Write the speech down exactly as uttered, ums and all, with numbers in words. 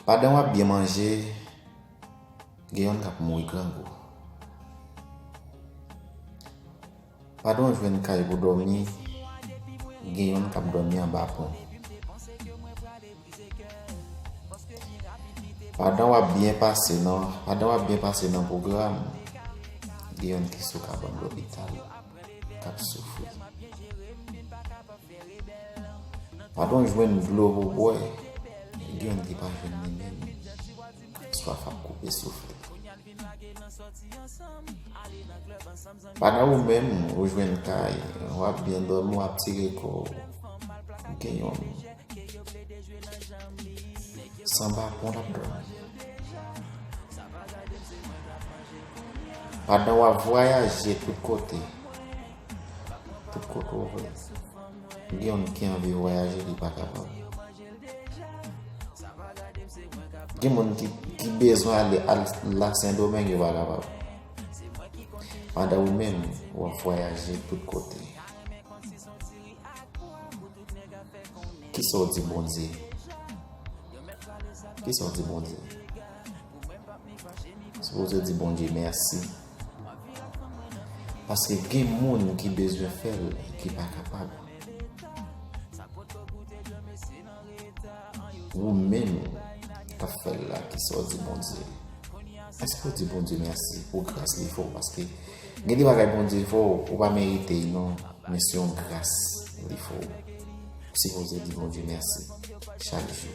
Pandan w ap byen manje, gen yonn k ap mouri grangou. Pandan w jwenn kay pou dòmi, gen yonn k ap dòmi anba pon. Pandan w ap byen pase nan, pandan w ap byen pase nan pwogram, gen yonn ki sou kabann lopital, k ap soufri. Pandan w jwenn dlo pou bwè, gen yonn ki pa jwenn li menm, swaf ap koupe souf li. Pandan ou menm, ou jwenn kay, w ap byen dòmi, w ap tire kò w, gen yonn sanba pon l ap dòmi. Pandan w ap vwayaje tout kote, tout kote w vle, gen yonn ki anvi vwayaje, li pa kapab. Gen moun ki, ki bezwen ale al la Sendomeng, yo pa kapab. Pandan ou menm, w ap vwayaje tout kote. Kisa w di Bondye? Kisa w di Bondye? Sipoze di Bondye mèsi. Paske gen moun ki bezwen fè l, ki pa kapab. Ou menm k ap fè l la, kisa w di Bondye? Èske w di Bondye mèsi pou gras li fè w? Paske gen de bagay Bondye fè w, ou pa merite l non, men se yon gras li fè w. Ou sipoze di Bondye mèsi chak jou.